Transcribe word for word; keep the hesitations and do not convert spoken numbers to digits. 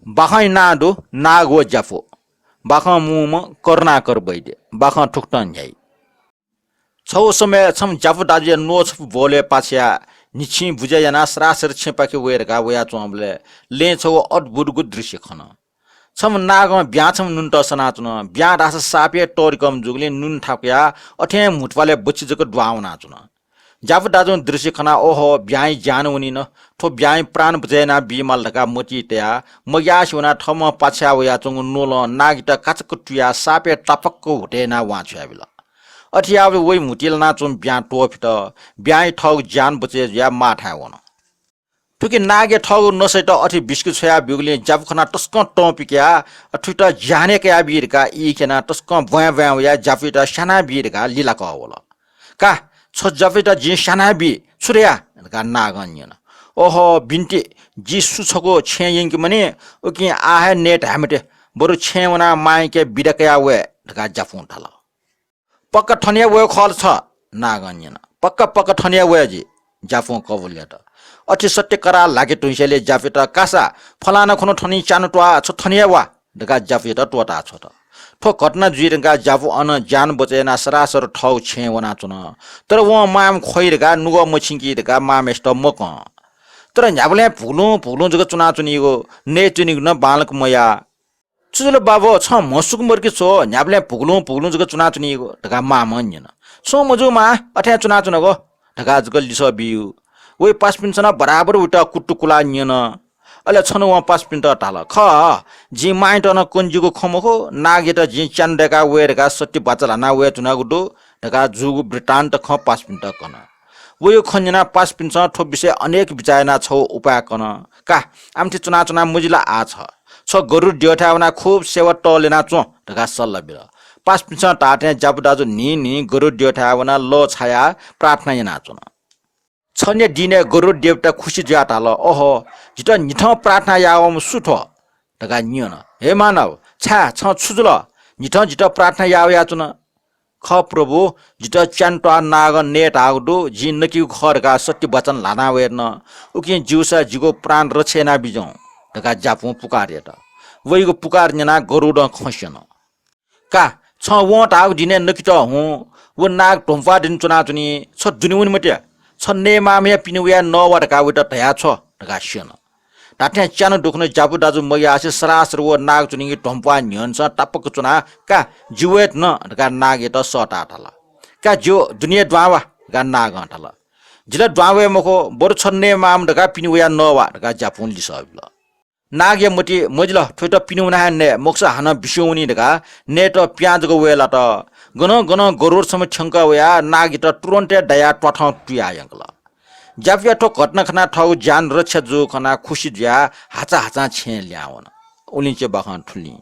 बाखंया नां दु नाग व ज्यापु। बाखं मूम्ह करुणाकर वैद्य। बाखं थुकथं न्ह्याइ। छगू समय छम्ह ज्यापु दाजुया न्वः छपु ब्वलय् पाछ्याः न्हिच्छिं बुझे यानाः सरासर छेँपाखे वये धकाः वयाच्वंबलय् लँय् छगू अद्भुतगु दृश्य खन। छम्ह नागं ब्यां छम्ह नुनतः सनाच्वन। ब्यां धाःसा सापय् तःधिकःम्ह जूगुलिं नुन थाकुयाः अथें म्हुतुपालय् बच्छि जक दुहां वनाच्वन। ज्यापु दाजुं दृश्य खनाः ओहो, ब्यांया ज्यान वनी न, थ्व ब्यांया प्राण बचय् याना बीमाल धकाः मतिइ तयाः मग्यासे वनाः थःम्हं पाछ्याः वयाच्वंगु न्वलं नागयात काचक्क तुयाः सापय् तापाक्क हुतय् यानाः वां छ्वयाबिल। अथे याःबलय् वइ म्हुतुइ लानाच्वंम्ह ब्यां त्वःफित। ब्यांया थःगु ज्यान बचय् जुयाः माःथाय् वन। थुकी नागया थःगु नसयात अथे बिस्के छ्वया ब्यूगुलिं ज्यापु खनाः तसकं तं पिकयाः थुकित ज्यानय् कयाबी धकाः ई क्यनाः तसकं ब्वाँय् ब्वाँय् वयाः ज्यापुयात स्यानाबी धकाः लिलाकः वल। का, छ ज्यापुयात जिं स्यानाबी, छु धया? धकाः नागं न्यन। ओहो, बिन्ति, जि सु छकू छेँय् यंके मनि, उकिं आः हे नये धाये मते, बरु छेँय् वनाः मांयाके बिदा कयाः वये धकाः ज्यापुं धाल। पक्का थन हे वये खः ला छ? नागं न्यन। पक्का, पक्का थन हे वये जि, ज्यापुं कबुल यात। अथे सत्य करार ल्हाके धुंसेंलि ज्यापुयात कासा, फलाना खुन्हु थनिं च्यान्हु त्वाः, छ थन हे वा धकाः ज्यापुयात त्वःता छ्वत। थ्व घटना जुइ धुंकाः ज्यापु अन ज्यान बचय् यानाः सरासर थःगु छेँय् वनाच्वन। तर वं मांम्ह ख्वइ धकाः नुगः मछिंकी धकाः मांम्हय्सित मकं। तर न्ह्याबलें भुगुलुं भुगुलुं जक च्वनाच्वनीगु, नये च्वनीगु नं बांलाक मयाः। छु जुल बाबु, छं म्हसुक मदुके छ्व, न्ह्याबलें भुगुलुं भुगुलुं जक च्वनाच्वनीगु धकाः मांम्हं न्यन। छुं मजू मां, अथें च्वनाच्वनागु धकाः जक लिसः बियु। वइ पासापिन्सं नं बराबर वइत कुतुकुलाः न्यन। अले छन्हु वं पासापिन्त धाल, खः, जिं मांयात नं कन्ज्यूगु खँ मखु, नागयात जिं च्यान्हु दय्काः वये धकाः सत्य बाचा ल्हानाः वयाच्वनागु दु धकाः जूगु वृत्तान्त खँ पासापिन्त कन। वयागु खँ न्यनाः पासापिन्सं थ्व विषयय् अनेक बिचाः यानाः छगू उपाय कन। का, आमथे च्वनाच्वना मजि ला आः छ? छ गरुड द्यःथाय् वनाः खुब सेवा तःल्यना च्वँ धकाः सल्लाह बिल। पासापिन्सं धाःथें ज्यापु दाजु न्हिं न्हिं गरुड द्यःथाय् वनाः लः छायाः प्रार्थना यानाच्वन। छन्हु दिनय् गरुड देवता खुसि जुयाः धाल, ओहो, जितः न्हिथं प्रार्थना याः वःम्ह सु थ्व? धकाः न्यन। हे मानव, छाय्, छं छु जुल? न्हिथं जितः प्रार्थना याः वयाच्वन। खः प्रभु, जितः च्यान्हु त्वाः नागं नये धाःगु दु, जिं नकिगु खः धकाः सत्य वचन ल्हाना वये धुन। उकिं ज्यूसा जिगु प्राण रक्षा याना बिज्याहुँ धकाः ज्यापुं पुकार यात। वइगु पुकार न्यनाः गरुडं खँ स्यन। का, छं वं धाःगु दिनय् नकित हुँ, व नाग ध्वंप्वाः दुने च्वनाच्वनी, छ दुने वने मते, छ नये माःम्हया पिने वयाः नवा धकाः वइत धया छ्व धकाः स्यन। धात्थें च्यान्हु दुखुन्हु ज्यापु दाजु मग्यासे सरासर व नाग च्वनीगु ध्वंप्वाः न्ह्यःनेसं तापाक्क च्वनाः, का, जि वये धुन धकाः नागयात सःताः धाल। का ज्यू, दुने हे दुहां वा धकाः नागं धाल। जि ला दुहां वये मखु, बरु छ नये माःम्ह धकाः पिने वयाः नवा धकाः ज्यापुं लिसः बिल। नागया मतिइ, मजिल, थ्वयात पिने वनाः हे नये, मखुसा हानं बिस्युं वनी धकाः नयेत पिहां जक वये लात। गनं गनं गरुड छम्ह थ्यंकः वयाः नागयात तुरुन्त हे दायाः त्वाथं तुयाः यंकल। ज्यापुया थ्व घटना खनाः थःगु ज्यान रक्षा जूगु खनाः खुसि जुयाः हाचा हाचां छेँय् लिहां वन। उलिंचे बाखं थुलिं।